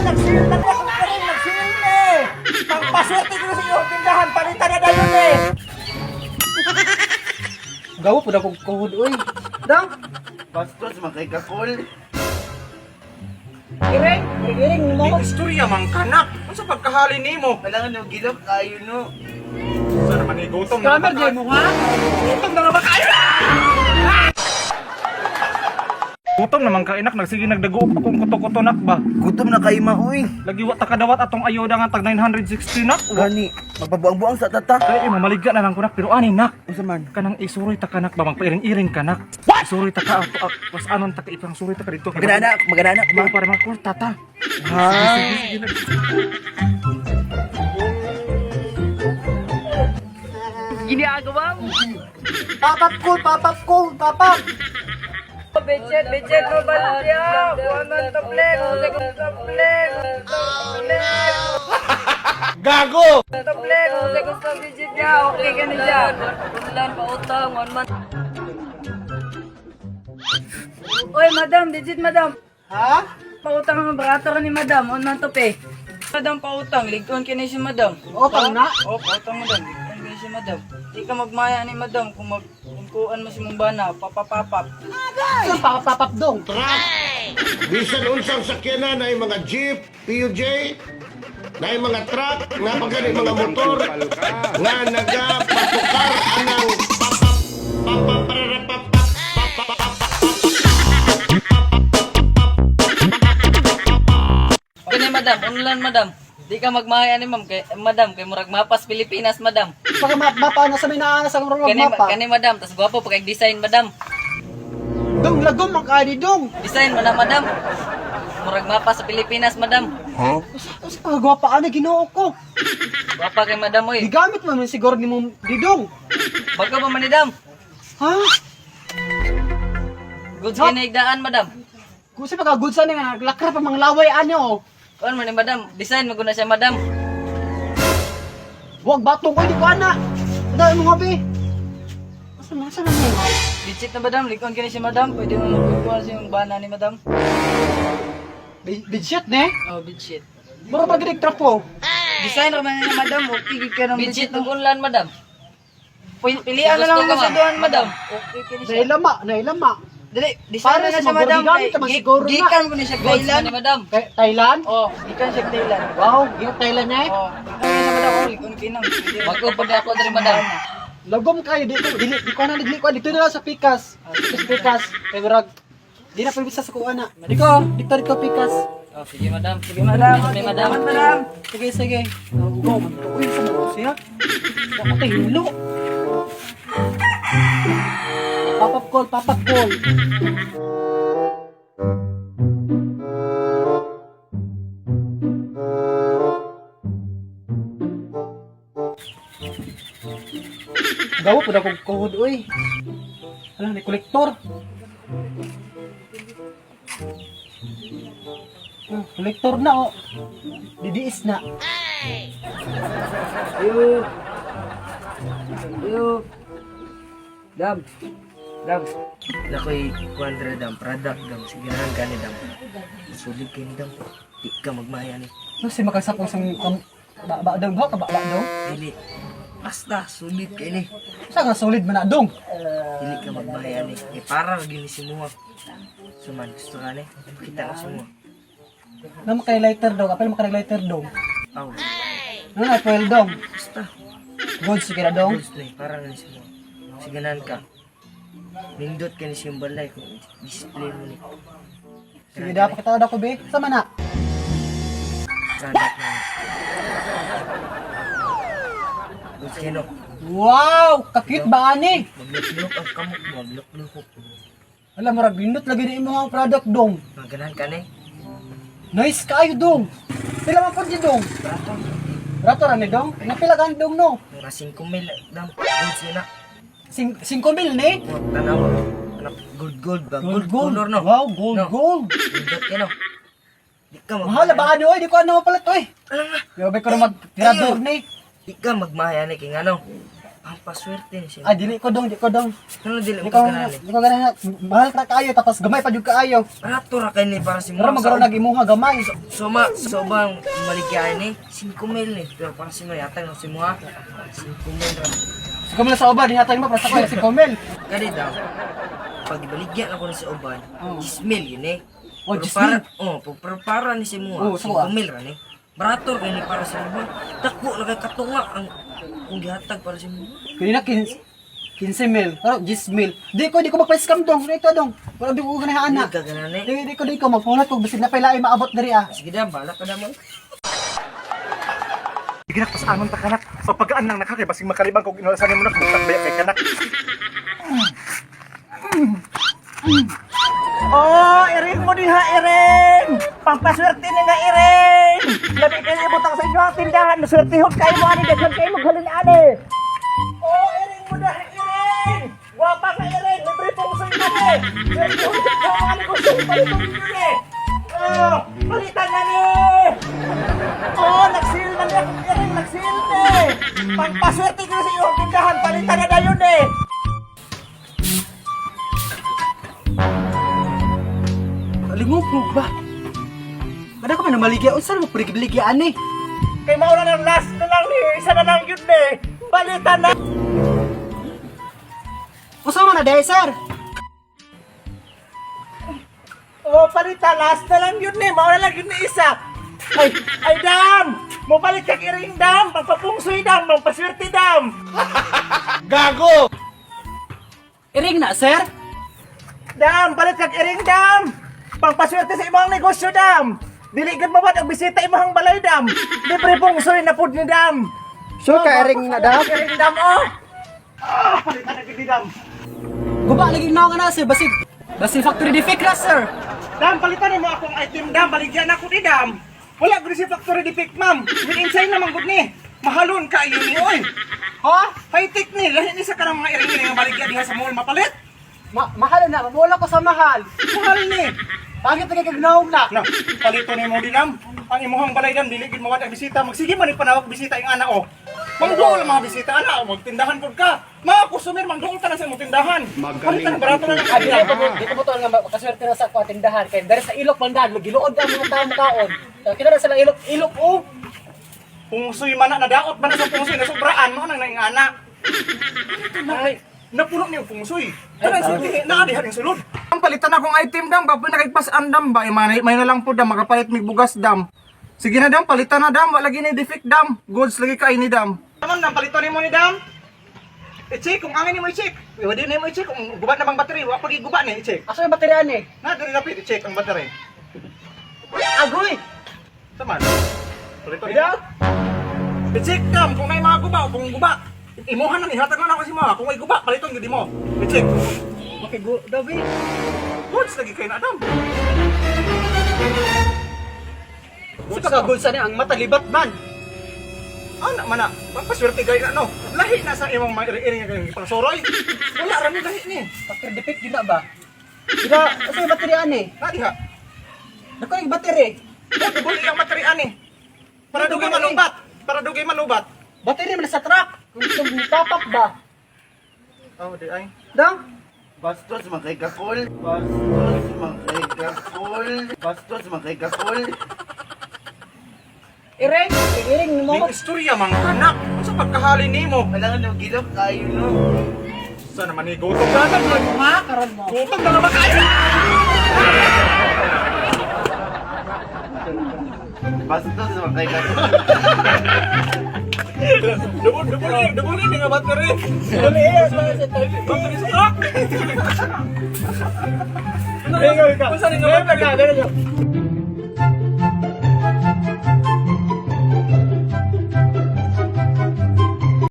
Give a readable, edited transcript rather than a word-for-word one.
Nagsil na ako pa rin, nagsil na eh. Pangpaswerte ko sa iyong tindahan, palitan na dayon eh. Gawa po na kong kuhod, uy. Dang! Bastos, makikakol. Iring! Iring mo! Di istorya man kanak. Unsa pagkahali nimo? Kailangan yung gilok kayo, no? Sa naman ni gutom na Scammer, di mo ha? Gutom na naman kayo. Gutom naman ka inak, nagsige nagdago akong kuto-kuto nak ba. Gutom na kayo, ma, uy. Lagi wa ta kadawat atong ayoda nga tag 960 nak. Gani, magpabuang-buang sa tata. Kay mamaligya na lang ko nak, pero ani nak. Unsa man? Kanang isuroy ta kanak ba, magpairing-iring kanak. Isuroy ta ka ato, was anon ta ka ipang suroy ta ka dito. Magana, magana, Ma ma. para makurta ta. Ha? Sige, sige, sige. Pop-up call! Pop-up call! Pop-up! Budget, budget mo ba siya? Buwan toplek, toplek, toplek. Gago! Toplek, gusto budget niya, okay ka na siya. Ulan pa utang, one month. Oy, madam, digit madam. Ha? Pautang ang barato ka ni madam, one month to pay. Madam, pautang, ligton ka na siya madam. O, pang na? Oh, pautang madam, ligton ka na siya madam. Di ka magmaya ni madam kung mag kung kuan mo si mong bana, papapapap. Saan pop-up dong? Truck, bisan unsang sakyanan ay mga jeep, PUJ, na ay mga truck, na pagani mga motor, nga nagapatukar anang papap papapararapapap Kani madam, unlan madam. Di ka magmaya ni ma'am kay madam kay murag mapas Pilipinas madam. Pag mapa na sa may naana sa murag Kani mapa. kani madam, tas gwapo pa kay design madam. Dong, lagom ang kani dong! Design man na madam. Murag mapa sa Pilipinas madam. Usa pa gwapa ani Ginoo ko. Gwapa kay madam oy. Gigamit man man siguro ni mo didong. Bago pa man ni dam. Ha? Goods kay naigdaan madam. Kung sa pagka goods ani nga naglakra pa mga laway ani oh. Kuan man ni madam, design man guna siya madam. Wag batong ko di ko ana. Dai mo habi. Asa man mo? Legit na madam, likon kini siya madam. Pwede mo magkukuha siya yung bana ni madam. Bidshit ne? Oh, budget. Mura pa gidig trapo. Design ra man ni madam, okay gid ka ng budget ng unlan madam. Pilian na lang mo sa duan madam. Okay kini siya. Nailama, nailama. Dili, design Para na sa siya madam. gamit naman siguro na. Gikan ko ni siya Thailand. Ni madam. Kay Thailand? Oh, gikan siya Thailand. Wow, gikan Thailand eh. Oh, gikan siya madam, oh, likon kinang. Bago pa ako diri madam. Lagom kayo dito, dili di ko na dili ko dito na lang sa Pikas. Sa Pikas, kay murag di na pwede sa kuha na. Diko, dito dito Pikas. Oh, sige madam. Sige madam. Okay, madam. Madam. Sige, sige. Go, uy, sa mga siya. Ako tayo hilo. Pop up call, pop up call. Gawa po na akong kuhod, uy. Ala, ni kolektor. Ah, kolektor na, oh. Didiis na. Ayo. Ayo. Dam. Dam. Nakoy kuandra dam, product dam, sige na gani dam. Sulit kayo dam. Di ka magmaya ni. No, si makasapong sa ba ba dong ho, ka ba ba dong. Dili. Basta, sulit kayo ni. Sa nga solid man na dong. Dili ka magmaya ni. Eh, para gini si Mua. Suman, gusto ka ni. Kita ka si Mua. Na makay lighter dong, apel makay lighter dong. Aw, No na foil dong. basta. Good sige na dong. Goods ni, para na ni si Mua. Sige na ka. Nindot ka ni siyang balay kung display mo ni. Sige da pakita da ko be. Sama na. Product na ni. Goods kayo no. Wow, kakit ba ani? Maglukluk ang kamok mo, maglukluk. Alam mo rag bindot lagi na imong product dong. Maganahan ka ni. Nice kaayo dong. Pila man pud ni dong? Rato ra ni dong. Nga pila kan dong no? Mga 5 mil dam. Goods yun na. 5 mil ni. Huwag tanaw. Anak, gold gold ba? Gold gold. Color no. Wow, gold No. gold. Nindot ka no. Di ka magmaya. Mahal ba ani oy, di ko ano pala to eh. Alam na. Yobe ko na magtirador ni. Di ka magmaya ni kay ngano. Pangpaswerte ni siya. Ay, dili ko dong, di ko dong. Ano dili Di mo ko ganahan? di ko ganahan. Mahal ra kaayo tapos gamay pa jud kaayo. Barato ra kay ni para si Pero magkaroon nag imuha gamay. Suma, sobang maligyan ni 5 mil ni. Pero para si mo yatag no si mo ha. 5 mil ra. Si Kumel sa uban, dihatag mo para sa ko si Kumel. Kani daw. Pag ibaligyan ako ni sa uban, Oh. 10 mil yun eh. Oh, Pero 10 para, oh, pero para ni si Mua, Oh, 5 mil ra ni. Barato ra ni para sa mo. Dako na kay katunga ang kung gihatag para sa mo. Kanina 15 15 mil, pero 10 mil. Di ko magpa-scam dong, dito dong. Wala di ko ganahan Dili na. ka ganan eh. Di ko magpunat ko bisig na pala ay maabot diri ah. Sige na, bala ka naman. Sige nak, pasanon ta kanak. Pagpagaan lang nakakay basing makalibang kog inulasan nimo nak, baya kay kanak. Oh, iring mo diha, iring! Pampaswerte ni nga iring! Labi kayo ibutang sa inyo ang tindahan, naswertihon kayo mo ani, daghan kayo maghalin ani! Oh, iring mo diha, iring! Gwapa ka iring, libre pong sa inyo ni! Swertihon kayo mo ani, gusto ko palitan ninyo ni! Oh, palitan na ni! Oh, nagsil na ni akong iring, nagsil ni! Pampaswerte kayo sa inyong tindahan, palitan na dayon eh! Lingog ba? Kada ko man namaligya unsa mo purigibligyaan ni? Kay mauna lang last na lang ni, isa na lang yun eh. Palitan na. Unsa man na day sir? Oh, palitan last na lang yun eh. Mauna lang yun ni isa. Ay, ay dam! Mopalit kag iring dam, pagpapungsoy dam, magpaswerte dam. Gago! Iring na sir. Dam, palit kag iring dam. Pangpaswerte sa imong negosyo dam. Dili gud mabad og bisita imong balay dam. Libre pungsoy na pud ni dam. Sure ka iring na dam? Iring dam oh. Ah, palitan na gid ni dam. Guba lagi na nga na sir basig basig factory defect ra sir. Dam, palitan mo akong item dam, baligyan ako ni dam. Wala gud si factory defect, ma'am. With inside naman gud ni. Mahalon ka ni oy. Ha? High tech ni, lahi ni sa kanang mga iring nga baligya diha sa mall mapalit. Mahal na, wala ko sa mahal. Mahal ni. Bakit lagi kag naong na? Na, palito nimo di dam. Ang imuhang balay dam dili gid mawad ang bisita. Magsige man ni panawag bisita ing ana oh. Mangduol ang mga bisita ana, oh. Magtindahan pud ka. Mga customer mangduol ta na sa imong tindahan. Magaling Palitan barato na lang Ay, ang dili ko di ko butuan nga makaswerte na sa ako tindahan kay dari sa ilok man dahil giluod ang mga tao kaon. Kita na sila ilok ilok oh. Pungsoy man na nadaot man na sa pungsoy na sobraan mo nang naingana. Ay, napuno niyo pungsoy. Tanan sa tihi na diha ning sulod. Ang palitan akong item dam, baboy nakigpas-an dam ba may, may na lang po dam makapalit mig bugas dam. Sige na dam, palitan na dam, wala lagi ni defect dam. Goods lagi kay ni dam. Tamang dam, palitan nimo ni dam. I-check kung angin nimo i-check. Wala na mo i-check kung guba na bang battery, wa pag guba ni i-check. Asa yung baterya ni? Na diri rapid i-check ang battery. Agoy. Taman. Palitan nimo. I-check dam kung may mga guba o kung guba. Imuhan na ni hatag na ako si mo. Kung may guba, paliton gyud mo. I-check. Okay, go daw eh. Goods lagi kay na dam. Sa ka sa ni ang mata libat man. Ana man na, pagpaswerte gay na no. Lahi na sa imong mga iri-iri nga kay pangsuroy. Wala ra ni lahi ni. Factory defect yun na ba? Ida, asa yung baterya ni? Na diha. Dako yung battery. Dugol ang battery ani. Para dugay malubat. Para dugay malubat. Battery man sa truck. Kung gusto mo tapak ba? Oh, di ay. Dang? Bastos man kay kakol. Bastos man kay kakol. Bastos man kay kakol. Iring, iring mo. Ning istorya man kanak. Unsa pagkahali nimo? Wala nga gilok kayo no. Sa naman ni gutom na na. Ha, karon mo. Gutom na naman kayo. Bastos man kay kakol. Dugol dugol dugol ni nga battery. Dugol battery sa truck. Unsa ni nga battery?